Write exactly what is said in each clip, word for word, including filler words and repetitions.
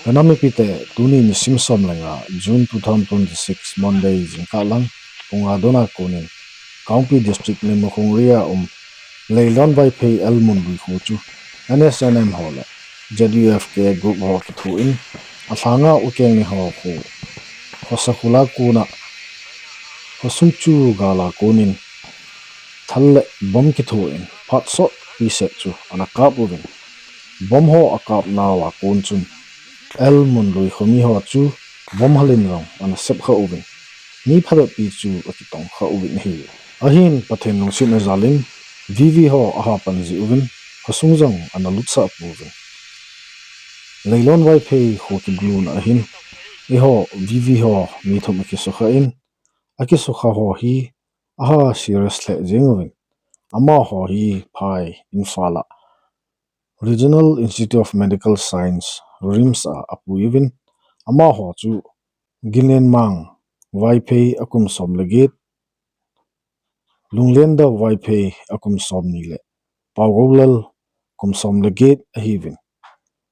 Ka nam mipite, tuni nisim som le nga, June two thousand twenty-six, Monday, jingkah lang, pung nga dona konin, Kangpokpi District, Nimukhong Area um, Leilon Vaiphei L. Munlui kho chu, N S N M ho le Z U F K group ho kithoin, alhanga Ukeng ni ho kho, Khosakhul a kona, khosung chu gal a konin, thal le bomb kithoin, phat sot pi set chu ana kap uvin. Bomb ho akap nauva kon chun, L. Munlui khomi ho chu bomb halin jong ana sep kha uvin. Mi phabep pi chu akitong kha uvin ahi. Ahin Pathen lungsetna jalin, V V ho aha pan ji uvin, khosung jong ana lutsah pu uvin. Leilon Vaiphei kho kibuluna ahin, eiho V V ho mi thum akisukha in, akisukha ho hi aha serious lheh jeng uvin. Amaho hi phai Imphal a Regional Institute of Medical Science, RIMS a apui uvin. Amaho chu Ginlenmang Vaiphei akum som le get, Lunglendau Vaiphei akum som ni le Paogoulal kum som le get ahiuvin.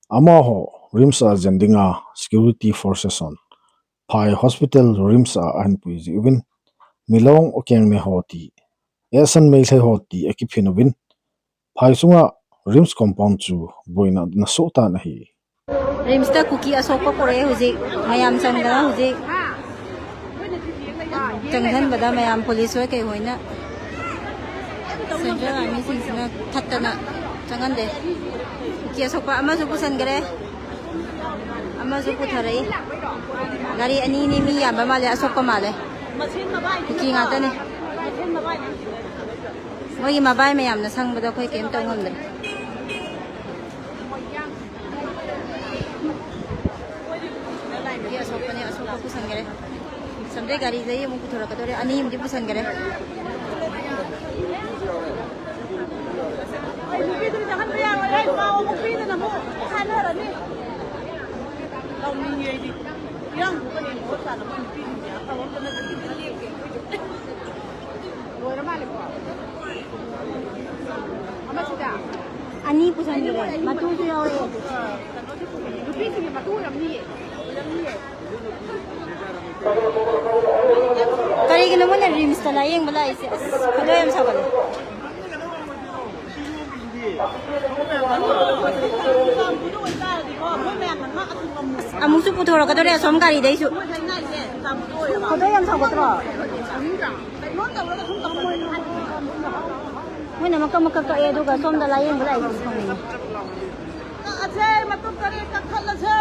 Amaho RIMS a jen dinga security forces hon phai hospital RIMS a ahin pui ji uvin. Milong Ukeng ni ho ti, Esan Meitei ho ti akiphin uvin. Phai sunga RIMS compound chu boina nasoh tan ahi. RIMS ta Kuki asokpa pore hujik, mayam changdana hujik. Changdana bada mayam police hoi kei hoina. Central Army sing sina thattana changande. Kuki asokpa ama chu pusan gare. Ama chu puthare. Gari ani ni mi yamba male, asokpa male. Kuki ngatane. Moigi mabai mayamna sangbada khoi kemtah ngamdare. Ye asokpane, asokpa pusan gare. Samde gari jai amu puthora kadore, ani mdi pusan gare. ꯑꯅꯤ ꯄꯨꯁꯟꯈ꯭ꯔꯦ, ꯃꯇꯨꯁꯨ ꯌꯥꯎꯔꯛꯑꯦ꯫ ꯀꯔꯤꯒꯤꯅꯣ ꯃꯣꯏꯅ ꯔꯤꯝꯁꯇ ꯂꯥꯌꯦꯡꯕ ꯂꯥꯛꯏꯁꯦ? ꯑꯁ, ꯈꯣꯏꯗꯧ ꯌꯥꯝ ꯁꯥꯎꯒꯠꯂꯦ꯫ ꯑꯃꯨꯛꯁꯨ ꯄꯨꯊꯣꯔꯛꯀꯗꯧꯔꯦ ꯑꯁꯣꯝ ꯒꯥꯔꯤꯗꯩꯁꯨ꯫ ꯈꯣꯏꯗꯧ ꯌꯥꯝ ꯁꯥꯎꯒꯠꯇ꯭ꯔꯣ? ꯃꯣꯏꯅ ꯃꯀꯛ ꯃꯀꯛ ꯀꯛꯑꯦ, ꯑꯗꯨꯒ ꯁꯣꯝꯗ ꯂꯥꯌꯦꯡꯕ ꯂꯥꯛꯏꯁꯤꯁꯨ ꯈꯪꯉꯤꯅꯦ꯫ ꯀꯛꯑꯁꯦ, ꯃꯇꯨꯝ ꯇꯔꯦꯠ ꯀꯛꯊꯠꯂꯁꯦ꯫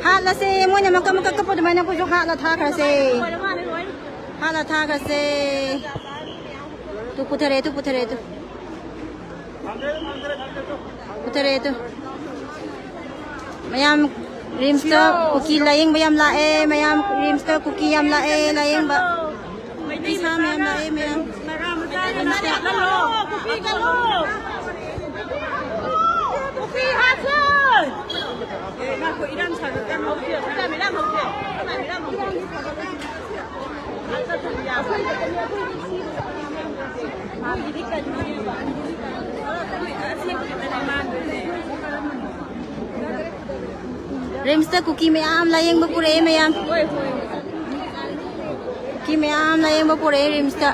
ꯍꯥꯠꯂꯁꯦ, ꯃꯣꯏꯅ ꯃꯀꯛ ꯃꯀꯛ ꯀꯛꯄ ꯑꯗꯨꯃꯥꯏꯅ ꯑꯩꯈꯣꯏꯁꯨ ꯍꯥꯠꯂ ꯊꯥꯈ꯭ꯔꯁꯦ꯫ ꯍꯥꯠꯂ ꯊꯥꯈ꯭ꯔꯁꯦ꯫ ꯇꯨ ꯄꯨꯊꯔꯦ, ꯇꯨ ꯄꯨꯊꯔꯦ, ꯇꯨ꯫ ꯄꯨꯊꯔꯦ, ꯇꯨ꯫ ꯃꯌꯥꯝ ꯔꯤꯝꯁꯇ ꯀꯨꯀꯤ ꯂꯥꯌꯦꯡꯕ ꯌꯥꯝ ꯂꯥꯛꯑꯦ, ꯃꯌꯥꯝ ꯔꯤꯝꯁꯇ ꯀꯨꯀꯤ ꯌꯥꯝ ꯂꯥꯛꯑꯦ ꯂꯥꯌꯦꯡꯕ꯫ ꯄꯩꯁꯥ ꯃꯌꯥꯝ ꯂꯥꯛꯑꯦ, ꯃꯌꯥꯝ꯫ ꯔꯤꯝꯁꯇ꯫ ꯔꯤꯝꯁꯇ ꯀꯨꯀꯤ ꯃꯌꯥꯝ ꯂꯥꯌꯦꯡꯕ ꯄꯨꯔꯛꯑꯦ, ꯃꯌꯥꯝ꯫ ꯀꯨꯀꯤ ꯃꯌꯥꯝ ꯂꯥꯌꯦꯡꯕ ꯄꯨꯔꯛꯑꯦ ꯔꯤꯝꯁꯇ꯫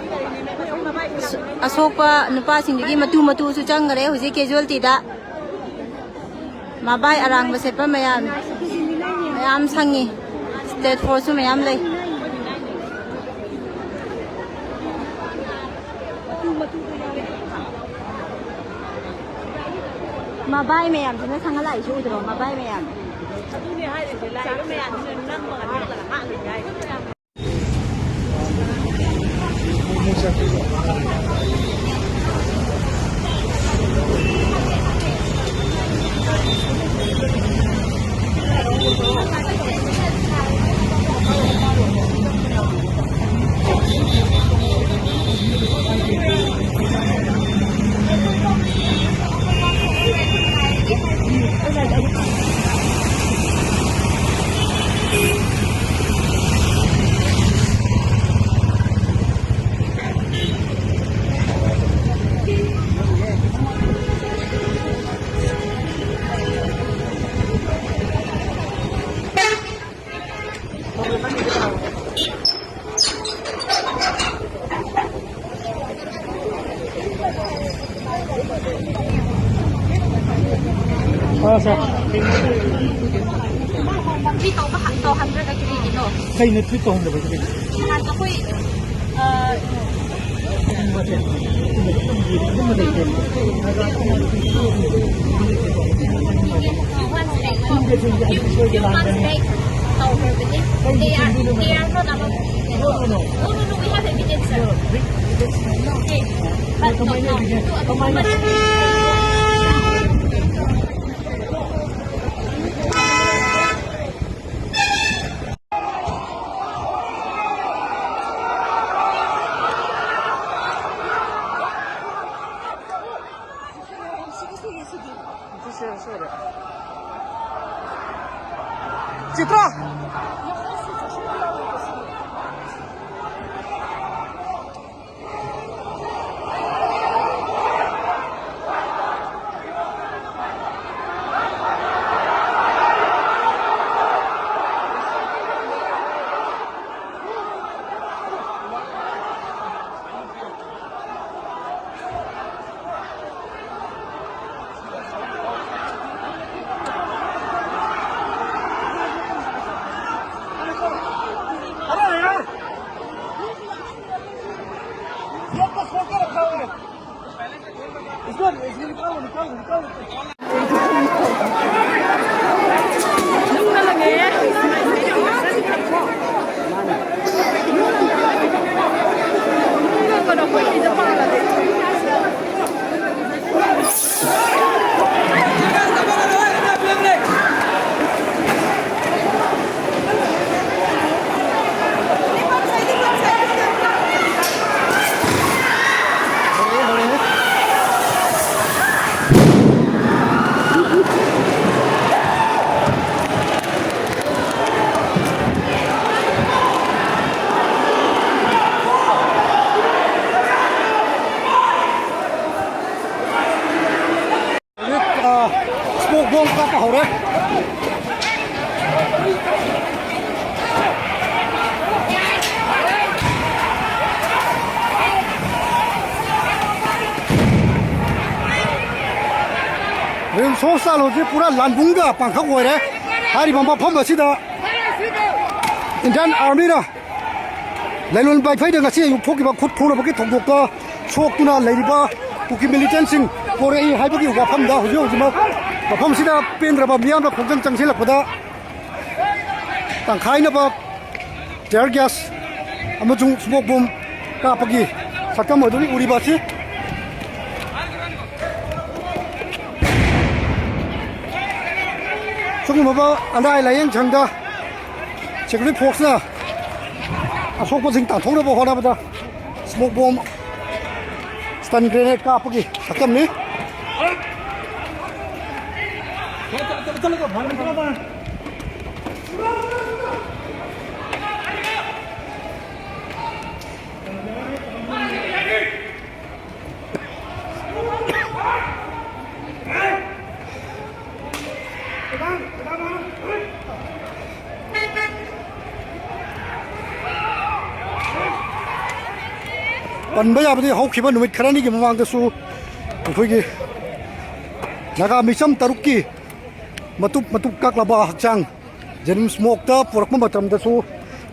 ꯑꯁꯣꯛꯄ ꯅꯨꯄꯥꯁꯤꯡꯗꯨꯒꯤ ꯃꯇꯨ ꯃꯇꯨꯁꯨ ꯆꯪꯈꯔꯦ ꯍꯧꯖꯤꯛ casualtyꯗ꯫ ꯃꯕꯥꯏ ꯑꯔꯥꯡꯕ ꯁꯦꯠꯄ ꯃꯌꯥꯝ, ꯃꯌꯥꯝ ꯁꯪꯉꯤ꯫ State forceꯁꯨ ꯃꯌꯥꯝ ꯂꯩ꯫ ꯃꯕꯥꯏ ꯃꯌꯥꯝꯁꯤꯅ ꯁꯪꯉ ꯂꯥꯛꯏꯁꯤ ꯎꯗ꯭ꯔꯣ? ꯃꯕꯥꯏ ꯃꯌꯥꯝ꯫ ꯑꯗꯨꯅꯦ ꯍꯥꯏꯔꯤꯁꯦ, ꯂꯥꯛꯏꯕ ꯃꯌꯥꯝꯁꯤꯅ ꯅꯝꯃꯒ ꯅꯝꯃꯒ ꯍꯥꯠꯂꯤꯅꯦ ꯍꯥꯏꯁꯦ꯫ Three thousand, two hundred a kilo. Kaina three thousand ba kilo. Nahai akhoi, ah, Few months back, few months back, thousand. They are, they are not our. No, no, no. No, no, no, we have evidence, sir. Okay. But no, no, no. Chitra! अरे यार, ये तो खोल के रखा हुआ है। इसको, इसको निकालो, निकालो, निकालो। Smoke bomb kap a hore. Reinforce lo ji pura Lanbung ga pang kha hore. Hari bamba pham ba si da. Indian Army na. Lailon bai phai da ngasi yu phoki ba khut phula ba ki thong ka. Chok tuna leiriba Kuki militant sing kore i hai ba ki wa pham da hu yo jima. Ba pham sida pen ra ba miam ra khong chang chang silak ba da. Tang khai na ba tear gas ama chung smoke bomb ka pa ki. Sakam ma duni uri ba si. Chung ma ba andai la yang chang da. Security force na. Asok pa jing tang thong na ba hona ba da. Smoke bomb, stun grenade ka pa ki. Sakam ni. Panba yabadi hokhiba numit kharani ki mawang da su. Khuigi. Naga micham taruk ki. Matup matup kak laba hakchang. Jenim smoke ta purak ma matam da su.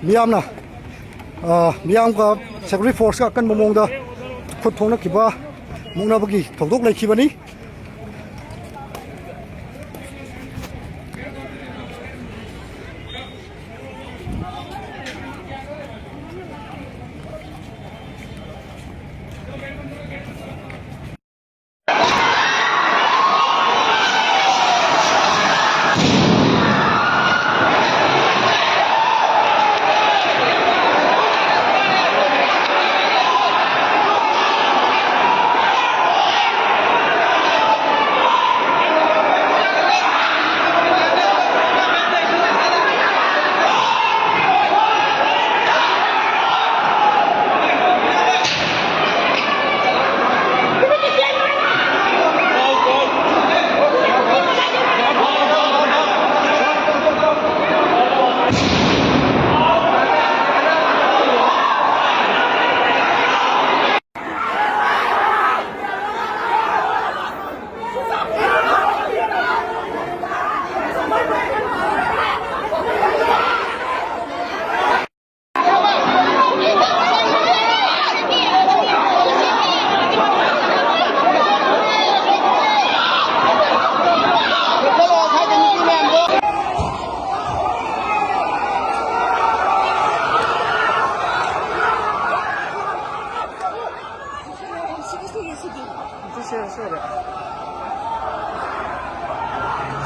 Miyam na. Ah, miyam ka security force ka kan mamong da. Khut thong na kiba. Mong na bagi. Thok thok lai kiba ni.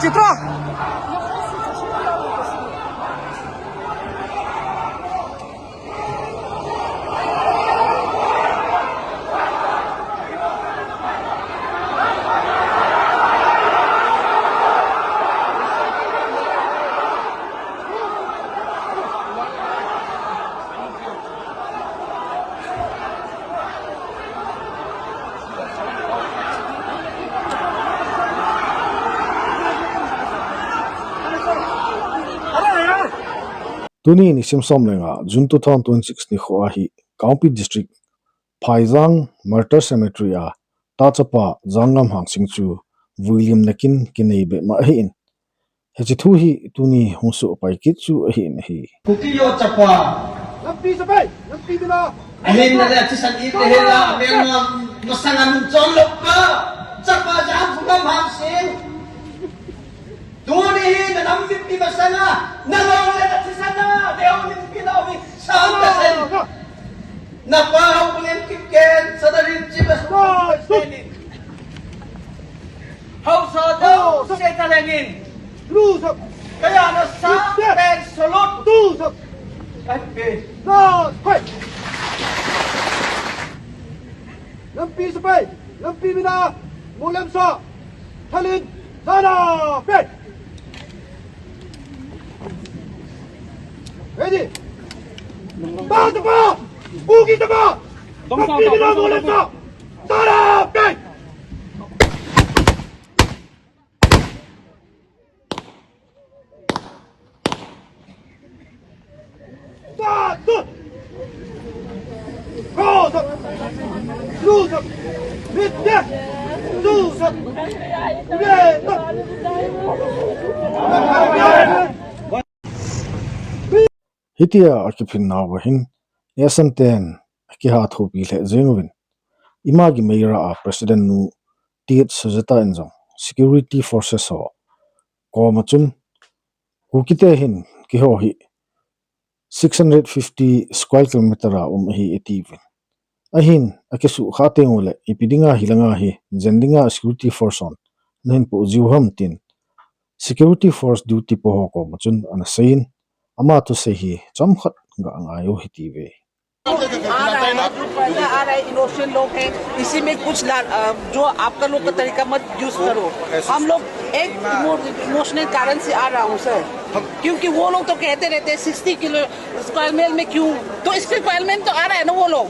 Chitra. Tuni nisim som le nga, June two thousand twenty-six nikho a hi, Kangpokpi District, Phaijang Martyr Cemetery a, tachapa Janggam Hangsing chu vuilimna kin kinei be ma ahin. Hiche thu hi tuni hung soh pai kit chu ahin ahi. Kuki yo chapa. Lampi sapai, lampi mina. Ahin na le thisan it le hela, amelma masanga nung chom lok pa. Chapa Janggam Hangsing. Tuni hi na lampi masanga, na long le na thisan na, deo ni pi lo hi, sa ta sen. Na pa hau bulen kip ken, sa da rin chi bas ko, sa rin. Hau sa da, se ta lengin. Lu sa. Kaya na sa, ten salute. Tu sa. Ai, pe. Na, hoi. Lampi sapai, lampi mina, mulem sa. Thalin, sana, pe. Ready. Ta, ta, pa. Buki ta, pa. Tong, tong, tong, tong, tong. Ta, ta, ta. Hitia akiphin nauva hin, S N ten akiha thopi lheh jeng uvin. Ima gi Meira a President nu T H Sujata in jong Security Forces ho koma chun, Kukite hin keiho hi six hundred fifty square kilometer a um ahi atiuvin. Ahin, akisuhkhah teng uleh, ipi dinga hilanga hi, jen dinga security force hon nahin poh jiu ham tin, security force duty po ho koma chun ana seiyin, ama thusei hi chomkhat ga ngai u hitiuve. आ रहा है, जो पैसा आ रहा है, इनोसेंट लोग हैं, इसी में कुछ ला, अ, जो आपका लोग का तरीका मत यूज़ करो। हम लोग एक इमो-, इमोशनल कारण से आ रहा हूँ सर, क्योंकि वो लोग तो कहते रहते हैं सिक्सटी किलो स्क्वायर मील में क्यों, तो सिक्सटी स्क्वायर मील तो आ रहा है ना वो लोग।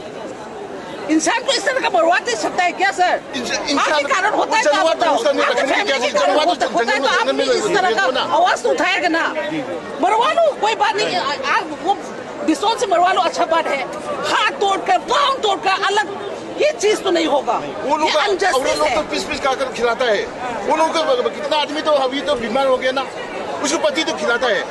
इंसान को इस तरह का मरवा दे सकता है क्या सर? इंसा-, इंसान आपके कारण होता है तो आप बताओ। आपके फैमिली के कारण होता, होता है तो आप भी इस तरह का आवाज तो उठाएगा ना। मरवा लो, कोई बात नहीं। आ, आ, वो डिस्टेंस से मरवा लो, अच्छा बात है। हाथ तोड़कर, पाँव तोड़कर अलग, ये चीज तो नहीं होगा। वो लोग ये तो, अनजस्टिस है। वो लोग तो पीस पीस खाकर खिलाता है। वो लोग को कितना आदमी तो अभी तो बीमार हो गया ना, उसको पति तो खिलाता है।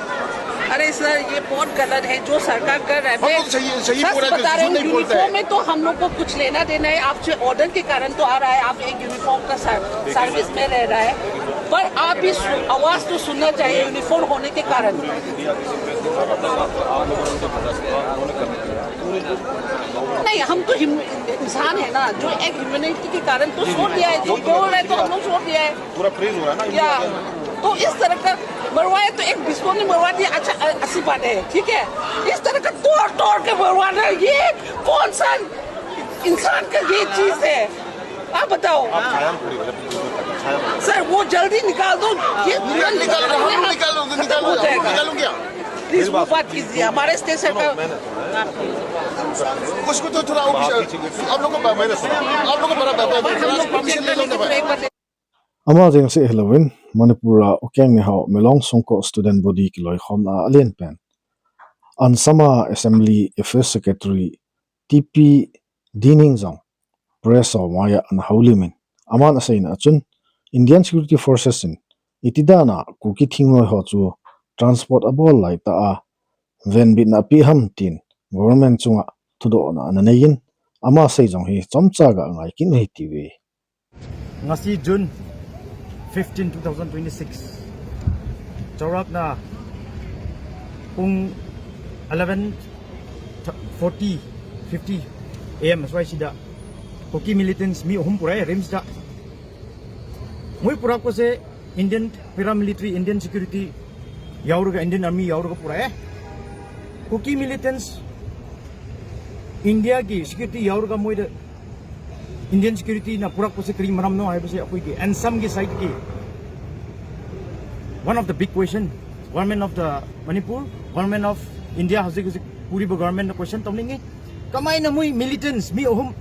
अरे सर, ये बहुत गलत है जो सरकार कर रहा है। हम लोग सही, सही बोल रहे हैं, झूठ नहीं बोलता है। यूनिफॉर्म में तो हम लोग को कुछ लेना देना है, आपसे ऑर्डर के कारण तो आ रहा है, आप एक यूनिफॉर्म का सर-, सर्विस में रह रहा है, पर आप भी सु-, आवाज तो सुनना चाहिए यूनिफॉर्म होने के कारण। नहीं, हम तो हिम-, इंसान है ना, जो एक ह्यूमैनिटी के कारण तो छोड़ दिया है, जो बोल रहे तो हम लोग छोड़ दिया है। पूरा फ्रीज हो रहा है ना, या, तो इस तरह का मरवाए तो एक बिस्कोट ने मरवा दिया, अच्छा, अ-, अच्छी बात है, ठीक है। इस तरह का तोड़ तोड़ के मरवाना, ये कौन सा इंसान का ये चीज है? आप बताओ। आप छाया में खड़ी हो जाओ, छाया में। सर, वो जल्दी निकाल दो, ये निकाल, तुरंत निकाल, निकाल, निकाल, निकाल, निकाल, निकाल, निकाल, निकाल, निकाल, निकाल। प्लीज, वो बात कीजिए, हमारे स्टेशन का। उसको तो थोड़ा, आप लोग को, आप लोग को बड़ा, बड़ा, बड़ा, बड़ा परमिशन ले लो ना भाई। Ama jeng seh hilouvin, Manipur a ukeng nehao Milong Songkho Student Body kiloikhomna a alen pen, Ansama Assembly Affairs Secretary T P Dining jong press ho maiya ana houlimin, aman aseina a chun, Indian Security Forces in itidan a Kuki thingnoi ho chu transport abol laitah a, venbitna apeh ham tin, government chunga thudohna ana neiyin, ama sei jong hi chomcha ga ngai kit u hitiuve. Ngasi June fifteen, two thousand twenty-six, chaurakna pung eleven forty, fifty A M swai sida Kuki militants mi ahum purai RIMS da. Moi purakpase Indian paramilitary, Indian security yauraga, Indian army yauraga pura e. Kuki militants India ki security yauraga moida Indian security na purakpase kari maramno haibase akhoiki ANSAM ki side ki one of the big question, Government of the Manipur, Government of India, hajik hajik puriba government na question tauninge. Kamaina moi militants mi ahum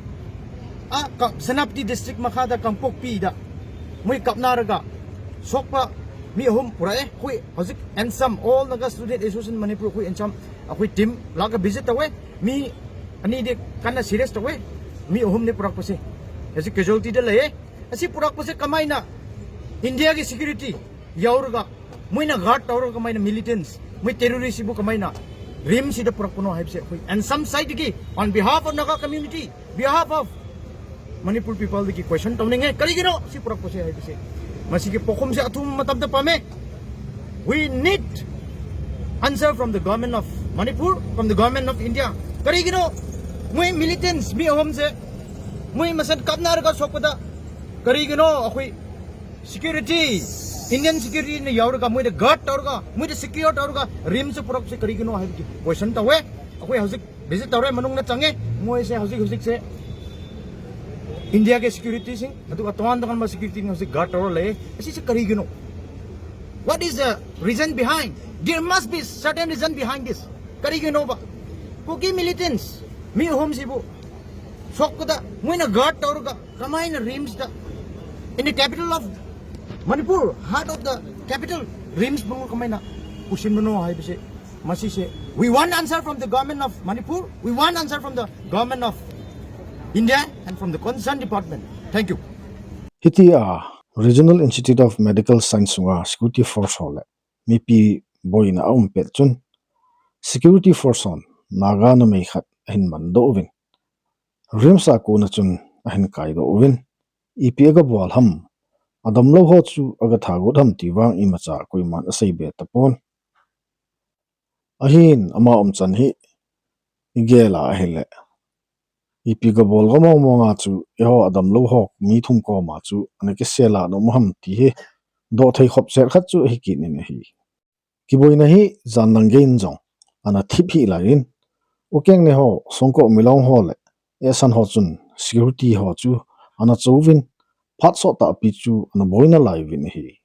a Senapati district makhada Kangpokpi da moi kapna raga sokpa mi ahum pura e. Khui hajik ANSAM, All Naga Student Association Manipur, khui ANSAM akhui team laga visit tawe. Mi ani de kana serious tawe. Mi ahum ni purakpase. Hajik casualty da lei e. Asi purakpase kamaina India ki security yauraga, moina guard tauraga kamaina militants, moi terrorist bu kamaina RIMS sida purakpano haibase akhui ANSAM side ki on behalf of Naga community, behalf of Manipur people ki question tauninge, karigino si purakpase haibase. Masi ki pokhomse athum matamda pame. We need answer from the government of Manipur, from the government of India. Karigino moi militants mi ahumse moi masan kapna raga sokpada, karigino akhui security, Indian security na yauraga, moida guard tauraga, moida secure tauraga RIMS purakse karigino haibaki question tawe. Akhui hajik visit taure, manung na change, moise hajik hajikse India ki security sing, atu atoan tokan ma security hajik guard taura lei. Asise karigino? What is the reason behind? There must be certain reason behind this. Karigino ba? Kuki militants mi ahumse bu sokpada moina guard tauraga kamaina RIMS da, in the capital of Manipur, heart of the capital, RIMS bu kamaina usin mano haibase. Masise, we want answer from the government of Manipur, we want answer from the government of India and from the concerned department. Thank you. Hitia Regional Institute of Medical Science sunga security force ho le mipi boina aum pet chun security force hon Naga numei khat ahin mandoh uvin, RIMS a kona chun ahin kaidoh uvin, ipi aga bol ham, adamlou ho chu aga thagot ham ti vang imacha koiman asei be tapon. Ahin ama umchan hi igel a ahile, ipi gabol gam mong mong a chu eiho adamlou ho mi thum koma chu ana kisel a nom ham ti hi doh thei khop set khat chu ahi kit in ahi. Kiboina hi jan lang gei in jong ana thip hih lai in, ukeng ne ho, Songko Milong ho le Esan ho chun security ho chu ana chouvin, phat sot tahpi chu ana boina lai uvin ahi.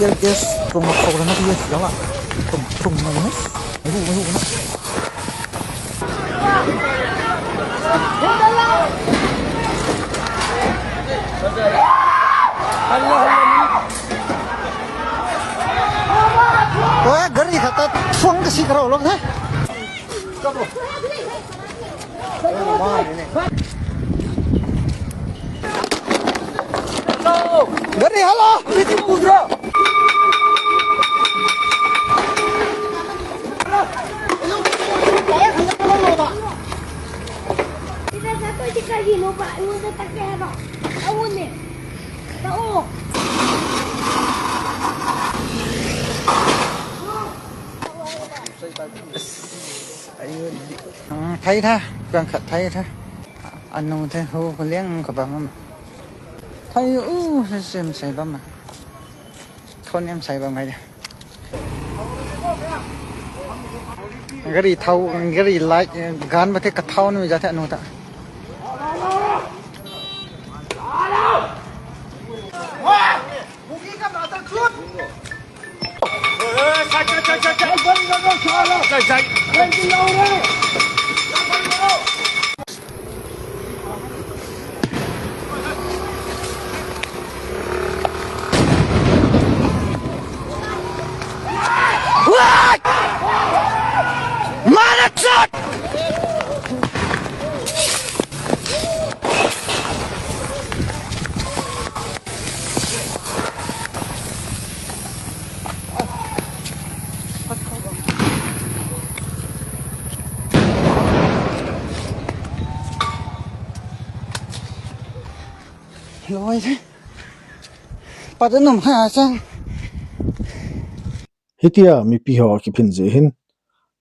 Tear gas, tung tung na, gas jala, tung tung na, gas. Ayu, ayu na. Oye, gari khat ta phone kasi karo lom hai. Gari hala. Thai tha, kang khat thai tha. Anu thai hu liang ka ba ma. Thai u se sem sai ba ma. Thon em sai ba ngai. Gari thau, gari lai, gan ba the ka thau nu ja the anu ta. Loi the. Patanum ha chang. Hitia mipi ho akiphin jeh hin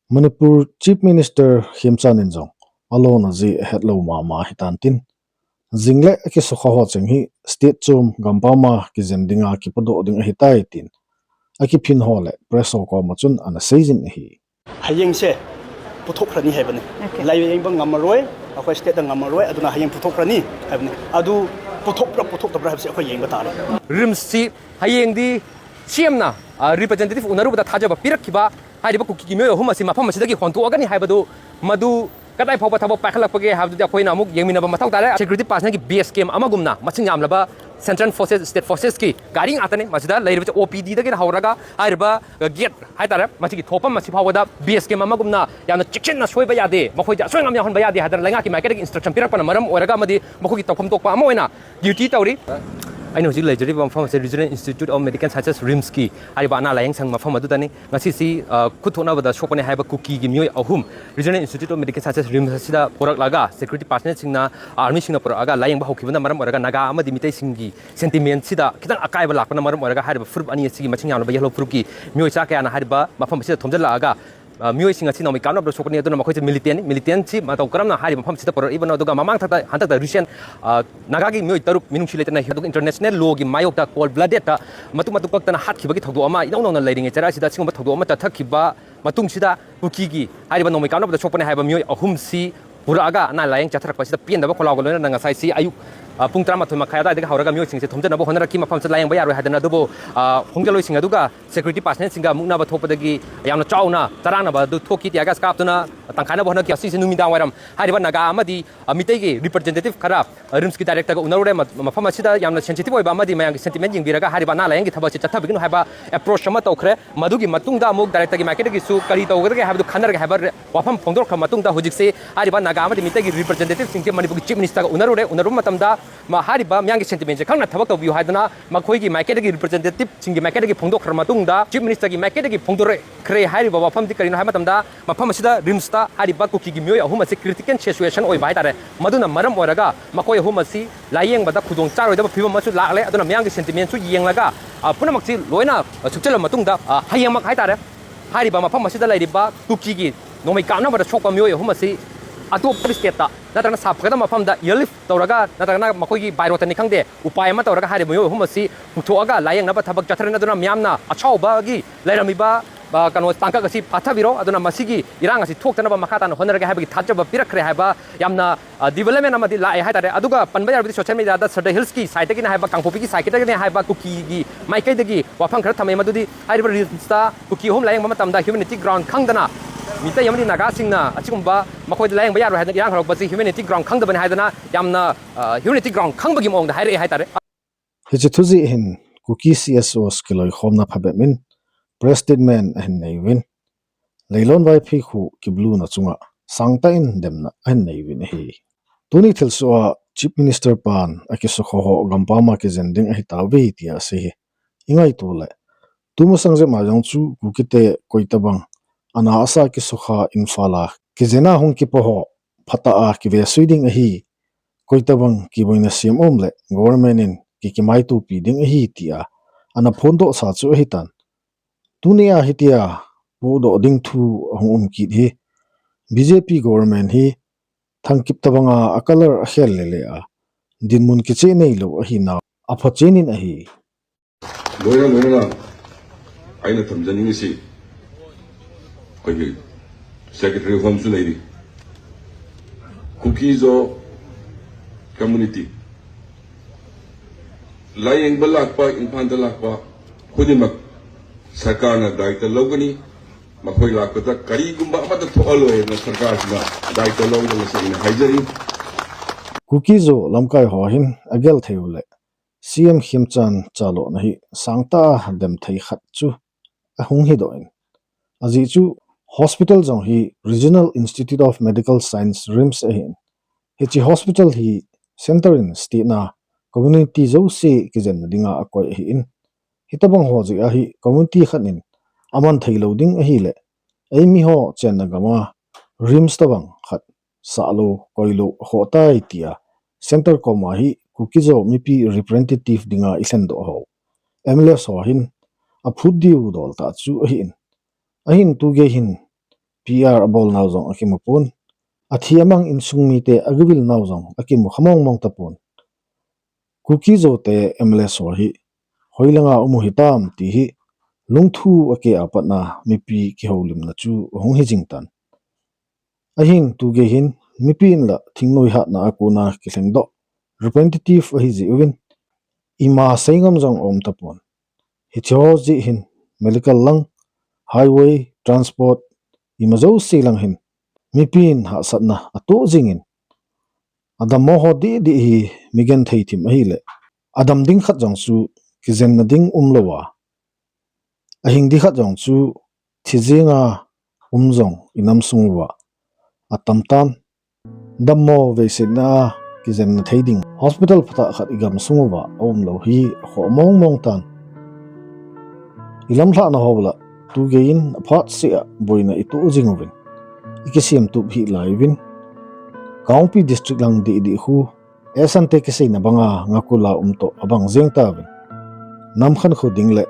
Manipur Chief Minister Khemchand in jong alona jeh ahetlou mama ahitan tin, jingle akisukha ho cheng hi state chom gampam a kijen dinga kipodoh ding ahitai tin akiphin ho le press ho koma chun ana seijin ahi. ꯍꯌꯦꯡꯁꯦ ꯄꯨꯊꯣꯛꯈ꯭ꯔꯅꯤ ꯍꯥꯏꯕꯅꯤ꯫ Okay. ꯂꯥꯏꯌꯦꯡꯕ ꯉꯝꯃꯔꯣꯏ, ꯑꯩꯈꯣꯏ state ꯇ ꯉꯝꯃꯔꯣꯏ, ꯑꯗꯨꯅ ꯍꯌꯦꯡ ꯄꯨꯊꯣꯛꯈ꯭ꯔꯅꯤ ꯍꯥꯏꯕꯅꯤ꯫ ꯑꯗꯨ ꯄꯨꯊꯣꯛꯄ꯭ꯔꯥ ꯄꯨꯊꯣꯛꯇꯕ꯭ꯔꯥ ꯍꯥꯏꯕꯁꯦ ꯑꯩꯈꯣꯏ ꯌꯦꯡꯕ ꯇꯥꯔꯦ꯫ RIMS ꯁꯤ ꯍꯌꯦꯡꯗꯤ CM ꯅ, ꯑ, representative ꯎꯅꯔꯨꯕꯗ ꯊꯥꯖꯕ ꯄꯤꯔꯛꯈꯤꯕ ꯍꯥꯏꯔꯤꯕ ꯀꯨꯀꯤꯒꯤ ꯃꯤꯑꯣꯏ ꯑꯍꯨꯝ ꯑꯁꯤ ꯃꯐꯝ ꯑꯁꯤꯗꯒꯤ ꯍꯣꯟꯗꯣꯛꯑꯒꯅꯤ ꯍꯥꯏꯕꯗꯨ, ꯃꯗꯨ ꯀꯗꯥꯏ ꯐꯥꯎꯕ ꯊꯕꯛ ꯄꯥꯏꯈꯠꯂꯛꯄꯒꯦ ꯍꯥꯏꯕꯗꯨꯗꯤ ꯑꯩꯈꯣꯏꯅ ꯑꯃꯨꯛ ꯌꯦꯡꯃꯤꯟꯅꯕ ꯃꯊꯧ ꯇꯥꯔꯦ꯫ Security personnel ꯒꯤ base camp ꯑꯃꯒꯨꯝꯅ ꯃꯁꯤꯡ ꯌꯥꯝꯂꯕ Central Forces, State Forces ꯀꯤ ꯒꯥꯔꯤ ꯉꯥꯛꯇꯅꯤ꯫ ꯃꯁꯤꯗ ꯂꯩꯔꯤꯕꯁꯦ OPD ꯗꯒꯤꯅ ꯍꯧꯔꯒ ꯍꯥꯏꯔꯤꯕ gate ꯍꯥꯏꯇꯥꯔꯦ, ꯃꯁꯤꯒꯤ ꯊꯣꯛꯐꯝ ꯑꯁꯤ ꯐꯥꯎꯕꯗ base camp ꯑꯃꯒꯨꯝꯅ ꯌꯥꯝꯅ ꯆꯦꯛꯁꯤꯟꯅ ꯁꯣꯏꯕ ꯌꯥꯗꯦ, ꯃꯈꯣꯏꯗ ꯑꯁꯣꯏ ꯑꯉꯥꯝ ꯌꯥꯎꯍꯟꯕ ꯌꯥꯗꯦ ꯍꯥꯏꯗꯅ ꯂꯩꯉꯥꯛꯀꯤ ꯃꯥꯏꯀꯩꯗꯒꯤ instruction ꯄꯤꯔꯛꯄꯅ ꯃꯔꯝ ꯑꯣꯏꯔꯒ ꯑꯃꯗꯤ ꯃꯈꯣꯏꯒꯤ ꯇꯧꯐꯝ ꯊꯣꯛꯄ ꯑꯃ ꯑꯣꯏꯅ duty ꯇꯧꯔꯤ꯫ ꯑꯩꯅ ꯍꯧꯖꯤꯛ ꯂꯩꯖꯔꯤꯕ ꯃꯐꯝ ꯑꯁꯤ Regional Institute of Medical Sciences, RIMS ꯀꯤ ꯍꯥꯏꯔꯤꯕ ꯑꯅꯥ ꯂꯥꯌꯦꯡ ꯁꯪ ꯃꯐꯝ ꯑꯗꯨꯗꯅꯤ꯫ ꯉꯁꯤꯁꯤ, ꯑ, ꯈꯨꯠ ꯊꯣꯛꯅꯕꯗ ꯁꯣꯛꯄꯅꯤ ꯍꯥꯏꯕ ꯀꯨꯀꯤꯒꯤ ꯃꯤꯑꯣꯏ ꯑꯍꯨꯝ Regional Institute of Medical Sciences, RIMS ꯑꯁꯤꯗ ꯄꯨꯔꯛꯂꯒ security personnel ꯁꯤꯡꯅ, army ꯁꯤꯡꯅ ꯄꯨꯔꯛꯑꯒ ꯂꯥꯌꯦꯡꯕ ꯍꯧꯈꯤꯕꯅ ꯃꯔꯝ ꯑꯣꯏꯔꯒ ꯅꯥꯒꯥ ꯑꯃꯗꯤ ꯃꯤꯇꯩꯁꯤꯡꯒꯤ sentiment ꯁꯤꯗ ꯈꯤꯇꯪ ꯑꯀꯥꯏꯕ ꯂꯥꯛꯄꯅ ꯃꯔꯝ ꯑꯣꯏꯔꯒ ꯍꯥꯏꯔꯤꯕ ꯐꯨꯔꯨꯞ ꯑꯅꯤ ꯑꯁꯤꯒꯤ ꯃꯁꯤꯡ ꯌꯥꯝꯂꯕ ꯌꯦꯜꯍꯧ ꯐꯨꯔꯨꯞꯀꯤ ꯃꯤꯑꯣꯏ ꯆꯥ ꯀꯌꯥꯅ ꯍꯥꯏꯔꯤꯕ ꯃꯐꯝ ꯑꯁꯤꯗ ꯊꯣꯝꯖꯤꯜꯂꯛꯑꯒ, ꯑ, ꯃꯤꯑꯣꯏꯁꯤꯡ ꯑꯁꯤ ꯅꯣꯡꯃꯩ ꯀꯥꯞꯅꯕꯗ ꯁꯣꯛꯀꯅꯤ꯫ ꯑꯗꯨꯅ ꯃꯈꯣꯏꯁꯦ militant ꯅꯤ꯫ Militant ꯁꯤ ꯃꯇꯧ ꯀꯔꯝꯅ ꯍꯥꯏꯔꯤꯕ ꯃꯐꯝꯁꯤꯗ ꯄꯨꯔꯛꯏꯕꯅꯣ? ꯑꯗꯨꯒ ꯃꯃꯥꯡ ꯊꯛꯇ, ꯍꯟꯗꯛꯇ recent, ꯑ, ꯅꯥꯒꯥꯒꯤ ꯃꯤꯑꯣꯏ ꯇꯔꯨꯛ ꯃꯤꯅꯨꯡꯁꯤ ꯂꯩꯇꯅ, ꯑꯗꯨꯒ international law ꯒꯤ ꯃꯥꯌꯣꯛꯇ cold blooded ꯇ ꯃꯇꯨꯡ ꯃꯇꯨꯡ ꯀꯛꯇꯅ ꯍꯥꯠꯈꯤꯕꯒꯤ ꯊꯧꯗꯣꯛ ꯑꯃ ꯏꯅꯧ ꯅꯧꯅ ꯂꯩꯔꯤꯉꯩ ꯆꯩꯔꯥꯛꯁꯤꯗ ꯑꯁꯤꯒꯨꯝꯕ ꯊꯧꯗꯣꯛ ꯑꯃ ꯆꯠꯊꯈꯤꯕ ꯃꯇꯨꯡꯁꯤꯗ, ꯀꯨꯀꯤꯒꯤ ꯍꯥꯏꯔꯤꯕ ꯅꯣꯡꯃꯩ ꯀꯥꯞꯅꯕꯗ ꯁꯣꯛꯄꯅꯤ ꯍꯥꯏꯕ ꯃꯤꯑꯣꯏ ꯑꯍꯨꯝꯁꯤ ꯄꯨꯔꯛꯑꯒ ꯑꯅꯥ ꯂꯥꯌꯦꯡ ꯆꯠꯊꯔꯛꯄꯁꯤꯗ ꯄꯦꯟꯗꯕ ꯈꯣꯜꯂꯥꯎꯒ ꯂꯣꯏꯅꯅ ꯉꯁꯥꯏꯁꯤ ꯑꯌꯨꯛ, ꯑ, ꯄꯨꯡ ꯇꯔꯥꯃꯥꯊꯣꯏ ꯃꯈꯥꯏ ꯑꯗꯨꯋꯥꯏꯗꯒꯤ ꯍꯧꯔꯒ ꯃꯤꯑꯣꯏꯁꯤꯡꯁꯦ ꯊꯣꯝꯖꯤꯟꯅꯕ ꯍꯣꯠꯅꯔꯛꯈꯤ꯫ ꯃꯐꯝꯁꯤꯗ ꯂꯥꯌꯦꯡꯕ ꯌꯥꯔꯣꯏ ꯍꯥꯏꯗꯅ, ꯑꯗꯨꯕꯨ, ꯑ, ꯍꯣꯡꯖꯜꯂꯣꯏꯁꯤꯡ ꯑꯗꯨꯒ security personnel ꯁꯤꯡꯒ ꯃꯨꯛꯅꯕ ꯊꯣꯛꯄꯗꯒꯤ ꯌꯥꯝꯅ ꯆꯥꯎꯅ ꯆꯔꯥꯡꯅꯕ ꯑꯗꯨ ꯊꯣꯛꯈꯤ꯫ Tear gas ꯀꯥꯞꯇꯨꯅ ꯇꯪꯈꯥꯏꯅꯕ ꯍꯣꯠꯅꯈꯤ꯫ ꯑꯁꯤꯁꯦ ꯅꯨꯃꯤꯗꯥꯡ ꯋꯥꯏꯔꯝ ꯍꯥꯏꯔꯤꯕ ꯅꯥꯒꯥ ꯑꯃꯗꯤ, ꯑ, ꯃꯤꯇꯩꯒꯤ representative ꯈꯔ, ꯑ, RIMS ꯀꯤ director ꯒ ꯎꯅꯔꯨꯔꯦ꯫ ꯃ-, ꯃꯐꯝ ꯑꯁꯤꯗ ꯌꯥꯝꯅ sensitive ꯑꯣꯏꯕ ꯑꯃꯗꯤ ꯃꯌꯥꯝꯒꯤ sentiment ꯌꯦꯡꯕꯤꯔꯒ ꯍꯥꯏꯔꯤꯕ ꯑꯅꯥ ꯂꯥꯌꯦꯡꯒꯤ ꯊꯕꯛꯁꯤ ꯆꯠꯊꯕꯤꯒꯅꯨ ꯍꯥꯏꯕ approach ꯑꯃ ꯇꯧꯈ꯭ꯔꯦ꯫ ꯃꯗꯨꯒꯤ ꯃꯇꯨꯡꯗ ꯑꯃꯨꯛ director ꯒꯤ ꯃꯥꯏꯀꯩꯗꯒꯤꯁꯨ ꯀꯔꯤ ꯇꯧꯒꯗꯒꯦ ꯍꯥꯏꯕꯗꯨ ꯈꯟꯅꯔꯒꯦ ꯍꯥꯏꯕ ꯔꯦ-, ꯋꯥꯐꯝ ꯐꯣꯡꯗꯣꯔꯛꯈ꯭ꯔ ꯃꯇꯨꯡꯗ, ꯍꯧꯖꯤꯛꯁꯦ ꯍꯥꯏꯔꯤꯕ ꯅꯥꯒꯥ ꯑꯃꯗꯤ ꯃꯤꯇꯩꯒꯤ representative ꯁꯤꯡꯁꯦ ꯃꯅꯤꯄꯨꯔꯒꯤ Chief Minister ꯒ ꯎꯅꯔꯨꯔꯦ꯫ ꯎꯅꯔꯨꯕ ꯃꯇꯝꯗ ꯃ-, ꯍꯥꯏꯔꯤꯕ ꯃꯤꯌꯥꯝꯒꯤ sentiment ꯁꯦ ꯈꯪꯅ ꯊꯕꯛ ꯇꯧꯕꯤꯌꯨ ꯍꯥꯏꯗꯅ ꯃꯈꯣꯏꯒꯤ ꯃꯥꯏꯀꯩꯗꯒꯤ, representative ꯁꯤꯡꯒꯤ ꯃꯥꯏꯀꯩꯗꯒꯤ ꯐꯣꯡꯗꯣꯛꯈ꯭ꯔ ꯃꯇꯨꯡꯗ, Chief Minister ꯒꯤ ꯃꯥꯏꯀꯩꯗꯒꯤ ꯐꯣꯡꯗꯣꯔꯛꯈ꯭ꯔꯦ ꯍꯥꯏꯔꯤꯕ ꯋꯥꯐꯝꯗꯤ ꯀꯔꯤꯅꯣ ꯍꯥꯏꯕ ꯃꯇꯝꯗ, ꯃꯐꯝ ꯑꯁꯤꯗ RIMS ꯇ ꯍꯥꯏꯔꯤꯕ ꯀꯨꯀꯤꯒꯤ ꯃꯤꯑꯣꯏ ꯑꯍꯨꯝ ꯑꯁꯤ critical situation ꯑꯣꯏꯕ ꯍꯥꯏꯇꯥꯔꯦ꯫ ꯃꯗꯨꯅ ꯃꯔꯝ ꯑꯣꯏꯔꯒ ꯃꯈꯣꯏ ꯑꯍꯨꯝ ꯑꯁꯤ ꯂꯥꯌꯦꯡꯕꯗ ꯈꯨꯗꯣꯡ ꯆꯥꯔꯣꯏꯗꯕ ꯐꯤꯕꯝ ꯑꯃꯁꯨ ꯂꯥꯛꯂꯦ꯫ ꯑꯗꯨꯅ ꯃꯤꯌꯥꯝꯒꯤ sentiment ꯁꯨ ꯌꯦꯡꯂꯒ, ꯑ, ꯄꯨꯝꯅꯃꯛꯁꯤ ꯂꯣꯏꯅ, ꯑ, ꯁꯨꯞꯆꯤꯜꯂꯕ ꯃꯇꯨꯡꯗ, ꯑ, ꯍꯌꯦꯡꯃꯛ ꯍꯥꯏꯇꯥꯔꯦ, ꯍꯥꯏꯔꯤꯕ ꯃꯐꯝ ꯑꯁꯤꯗ ꯂꯩꯔꯤꯕ ꯀꯨꯀꯤꯒꯤ ꯅꯣꯡꯃꯩ ꯀꯥꯞꯅꯕꯗ ꯁꯣꯛꯄ ꯃꯤꯑꯣꯏ ꯑꯍꯨꯝ ꯑꯁꯤ ꯑꯇꯣꯞꯄ state ꯇ ꯅꯠꯇ꯭ꯔꯒꯅ ꯁꯥꯐꯒꯗꯕ ꯃꯐꯝꯗ airlift ꯇꯧꯔꯒ, ꯅꯠꯇ꯭ꯔꯒꯅ ꯃꯈꯣꯏꯒꯤ by road ꯇꯅꯤ ꯈꯪꯗꯦ, ꯎꯄꯥꯏ ꯑꯃ ꯇꯧꯔꯒ ꯍꯥꯏꯔꯤꯕ ꯃꯤꯑꯣꯏ ꯑꯍꯨꯝ ꯑꯁꯤ ꯄꯨꯊꯣꯛꯑꯒ ꯂꯥꯌꯦꯡꯅꯕ ꯊꯕꯛ ꯆꯠꯊꯔꯅꯤ꯫ ꯑꯗꯨꯅ ꯃꯤꯌꯥꯝꯅ ꯑꯁꯥꯎꯕꯒꯤ ꯂꯩꯔꯝꯃꯤꯕ, ꯑ, ꯀꯩꯅꯣ, ꯇꯥꯡꯀꯛ ꯑꯁꯤ ꯐꯥꯊꯕꯤꯔꯣ꯫ ꯑꯗꯨꯅ ꯃꯁꯤꯒꯤ ꯏꯔꯥꯡ ꯑꯁꯤ ꯊꯣꯛꯇꯅꯕ ꯃꯈꯥ ꯇꯥꯅ ꯍꯣꯠꯅꯔꯒꯦ ꯍꯥꯏꯕꯒꯤ ꯊꯥꯖꯕ ꯄꯤꯔꯛꯈ꯭ꯔꯦ ꯍꯥꯏꯕ ꯌꯥꯝꯅ, ꯑ, development ꯑꯃꯗꯤ ꯂꯥꯛꯑꯦ ꯍꯥꯏꯇꯥꯔꯦ꯫ ꯑꯗꯨꯒ ꯄꯟꯕ ꯌꯥꯔꯕꯗꯤ social media ꯗ Sadar Hills ꯀꯤ side ꯇꯒꯤꯅꯦ ꯍꯥꯏꯕ, ꯀꯥꯡꯄꯣꯛꯄꯤꯒꯤ side ꯇꯒꯤꯅꯦ ꯍꯥꯏꯕ ꯀꯨꯀꯤꯒꯤ ꯃꯥꯏꯀꯩꯗꯒꯤ ꯋꯥꯐꯝ ꯈꯔ ꯊꯝꯃꯦ, ꯃꯗꯨꯗꯤ ꯍꯥꯏꯔꯤꯕ RIMS ꯇ ꯀꯨꯀꯤ ꯑꯍꯨꯝ ꯂꯥꯌꯦꯡꯕ ꯃꯇꯝꯗ humanity ground ꯈꯪꯗꯅ ꯃꯤꯇꯩ ꯑꯃꯗꯤ ꯅꯥꯒꯥꯁꯤꯡꯅ ꯑꯁꯤꯒꯨꯝꯕ ꯃꯈꯣꯏꯗ ꯂꯥꯌꯦꯡꯕ ꯌꯥꯔꯣꯏ ꯍꯥꯏꯗꯅ ꯏꯔꯥꯡ ꯍꯧꯔꯛꯄꯁꯤ humanity ground ꯈꯪꯗꯕꯅꯤ ꯍꯥꯏꯗꯅ ꯌꯥꯝꯅ, ꯑ, humanity ground ꯈꯪꯕꯒꯤ ꯃꯑꯣꯡꯗ ꯍꯥꯏꯔꯛꯑꯦ ꯍꯥꯏꯇꯥꯔꯦ꯫ Hiche thu jeh hin Kuki C S Os kiloikhomna phabep in press statement ahin nei uvin, Leilon Vaiphei kho kibluna chunga sangtah in demna ahin nei uvin ahi. Tuni thilsoh a Chief Minister pan akisukha ho gampam a kijen ding ahi tauve tia asei hi ingaito le, tumasang jep ma jong chu Kukite koitabang ana asa kisukha Imphal a kijen a hung kipo ho phatah a kivesui ding ahi, koitabang kiboina sem um le government in ki, kimaitopi ding ahi tia ana phondoh sa chu ahitan. Tunia hitia pohdoh ding thu ahung um kit hi, B J P government hi thangkip tabanga a color akhel lele a, dinmun kicheh neilou ahinau aphachen in ahi. ꯂꯣꯏꯅ ꯂꯣꯏꯅꯅ ꯑꯩꯅ ꯊꯝꯖꯅꯤꯡꯉꯤꯁꯤ, ꯑꯩꯈꯣꯏꯒꯤ Secretary of Home ꯁꯨ ꯂꯩꯔꯤ, Kuki-Zo community, ꯂꯥꯌꯦꯡꯕ ꯂꯥꯛꯄ, ꯏꯝꯐꯥꯜꯗ ꯂꯥꯛꯄ ꯈꯨꯗꯤꯡꯃꯛ ꯁꯔꯀꯥꯔꯅ ꯗꯥꯏꯇ ꯂꯧꯒꯅꯤ꯫ ꯃꯈꯣꯏ ꯂꯥꯛꯄꯗ ꯀꯔꯤꯒꯨꯝꯕ ꯑꯃꯠꯇ ꯊꯣꯛꯍꯜꯂꯣꯏ ꯍꯥꯏꯗꯅ ꯁꯔꯀꯥꯔꯁꯤꯅ ꯗꯥꯏꯇ ꯂꯧꯒꯅꯤ ꯍꯥꯏꯅ ꯍꯥꯏꯖꯔꯤ꯫ Kuki-Zo lamkai ho hin agel thei u le, C M Khemchand chalona hi sangtah a dem thei khat chu ahung hidoh in, ajeh chu hospital jong hi Regional Institute of Medical Science, RIMS ahin. Hiche hospital hi center in state na community jouse kijenna dinga akoi ahin. Hitabang ho jeh a hi community khat in aman theilou ding ahile, eimi ho chenna gam a RIMS tabang khat sahlou, koilou akhoh tai tia center koma hi Kuki-Zo mipi representative dinga ilhendoh ho M L As ho hin aphut diu dol tah chu ahin. Ahin tugei hin P R abolnau jong akimu pon, athi amang insung mite agavil nau jong akimu kha mong mong tapon. Kuki Zo te M L As ho hi hoilanga um u hitam ti hi lungthu akeh a patna mipi kihoulimna chu ahung hi jing tan. Ahin tugei hin mipi in la thingnoi hatna a kona kilhengdoh representative ahi jeh uvin ima seingam jong aum tapon. Hiche ho jeh hin medical lang, highway, transport, ima jouse lang hin mipi in hahsatna atoh jingin, adammo ho deh deh hi mi genthei thim ahile, adam ding khat jong chu kijenna ding umlouva, ahing ding khat jong chu thi jenga um jong inam sung uva atam tan. Dammo veisetna a kijenna thei ding hospital phatah khat igam sung uva aumlou hi akhoh mong mong tan. Ilamlhahna ho la tugei in aphat seh a boina itoh jing uvin, ikisem tup hih lai uvin, Kangpokpi District lang deh deh khu, Esan te kiseina banga ngakul a um toh abang jeng tauvin, nam khankho ding le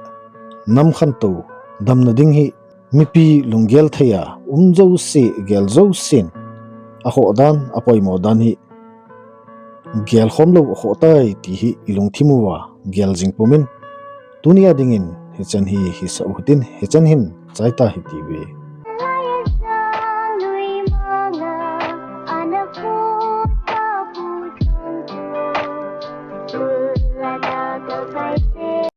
nam khantou damna ding hi mipi lunggel thei a um jouse, gel jousen akhoh dan, apoimo dan hi gelkhom lou akhoh tai ti hi ilungthim uva gel jing pumin, tuni a dingin hichan hi hisah u hitin, hichan hin chai ta hitiuve.